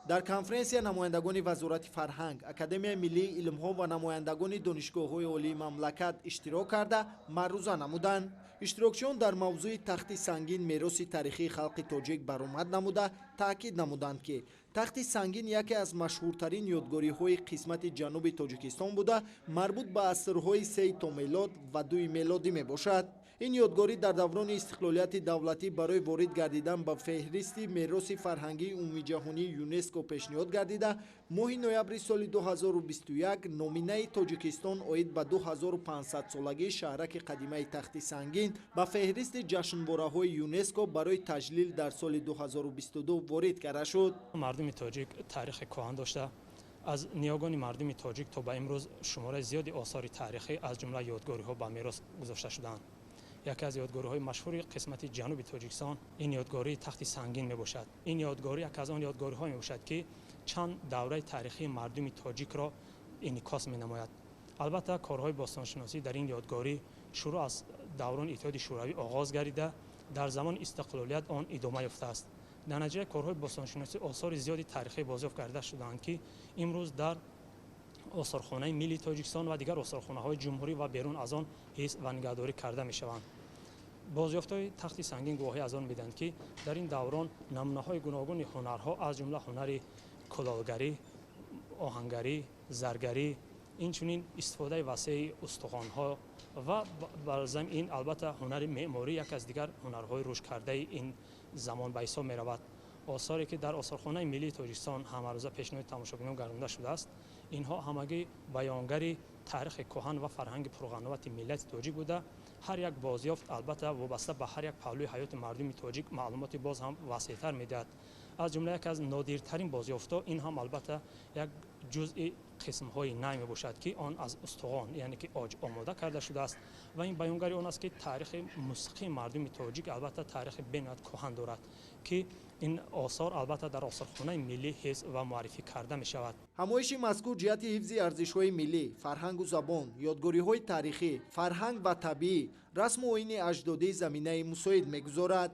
Дар конференсия намояндагони Вазорати фарҳанг, Академияи миллии илмҳо ва намояндагони донишгоҳҳои олии мамлакат иштирок карда, маъруза намуданд. Иштирокчиён дар мавзӯи «Тахти Сангин: мероси таърихии халқи тоҷик» баромад намуда, таъкид намуданд, ки Тахти Сангин яке аз машҳуртарин ёдгориҳои қисмати ҷануби Тоҷикистон буда, марбут ба асрҳои сеи то мелод ва дуи мелодӣ мебошад. Ин ёдгорӣ дар даврони истиқлолияти давлатӣ барои ворид гардидан ба феҳристи мероси фарҳангии умумиҷаҳонии ЮНЕСКО пешниҳод гардида, моҳи ноябри соли 2021 номинаи Тоҷикистон оид ба 2500-солагии шаҳраки қадимаи Тахти Сангин ба феҳристи ҷашнвораҳои ЮНЕСКО барои таҷлил дар соли 2022 ворид карда шуд. Мардуми тоҷик таърихи кӯҳан дошта, аз ниёгони мардуми тоҷик то ба имрӯз шумораи зиёди осори таърихӣ, аз ҷумла ёдгориҳо, ба мерос гузошта шудаанд. Яке аз ёдгориҳои машҳури қисмати ҷануби Тоҷикистон ин ёдгории Тахти Сангин мебошад. Ин ёдгорӣ яке аз он ёдгориҳо мебошад, ки чанд давраи таърихии мардуми тоҷикро инъикос менамояд. Албатта, корҳои бостоншиносӣ дар ин ёдгорӣ шурӯъ аз даврони Иттиҳоди Шӯравӣ оғоз гардида, дар замони истиқлолият он идома ёфтааст. Дар натиҷаи корҳои бостоншиносӣ осори зиёди таърихӣ бозёфт карда шудаанд, ки имрӯз дар Осорхонаи миллии Тоҷикистон ва дигар осорхонаҳои ҷумҳурӣ ва берун аз он ҳифз ва нигаҳдорӣ карда мешаванд. Бозёфтҳои Тахти Сангин гувоҳӣ аз он медиҳанд, ки дар ин даврон намунаҳои гуногуни ҳунарҳо, аз ҷумла ҳунари кулолгарӣ, оҳангарӣ, заргарӣ, инчунин истифодаи васеи устухонҳо ва бар замин ин, албатта, ҳунари меъморӣ яке аз дигар ҳунарҳои рушдкардаи ин замон ба ҳисоб меравад. Осоре ки дар Осорхонаи миллии Тоҷикистон ҳамарӯза пешниҳоди тамошобинон гардонда шудааст, инҳо ҳамагӣ баёнгари таърихи кӯҳан ва фарҳанги пурғановати миллати тоҷик буда, ҳар як бозёфт, албатта, вобаста ба ҳар як паҳлӯи ҳаёти мардуми тоҷик маълумоти боз ҳам васеътар медиҳад. Аз ҷумла яке аз нодиртарин бозёфтҳо ин ҳам, албатта, як ҷузъи қисмҳои най мебошад, ки он аз устухон, яъне ки оҷ, омода карда шудааст ва ин баёнгари он аст, ки таърихи мусиқии мардуми тоҷик, албатта, таърихи бениҳоят кӯҳан дорад, ки ин осор, албатта, дар Осорхонаи миллӣ ҳифз ва муаррифӣ карда мешавад. Ҳамоиши мазкур ҷиҳати ҳифзи арзишҳои миллӣ, фарҳангу забон, ёдгориҳои таърихӣ, фарҳанг ва табиӣ, расму оини аҷдодӣ заминаи мусоид мегузорад.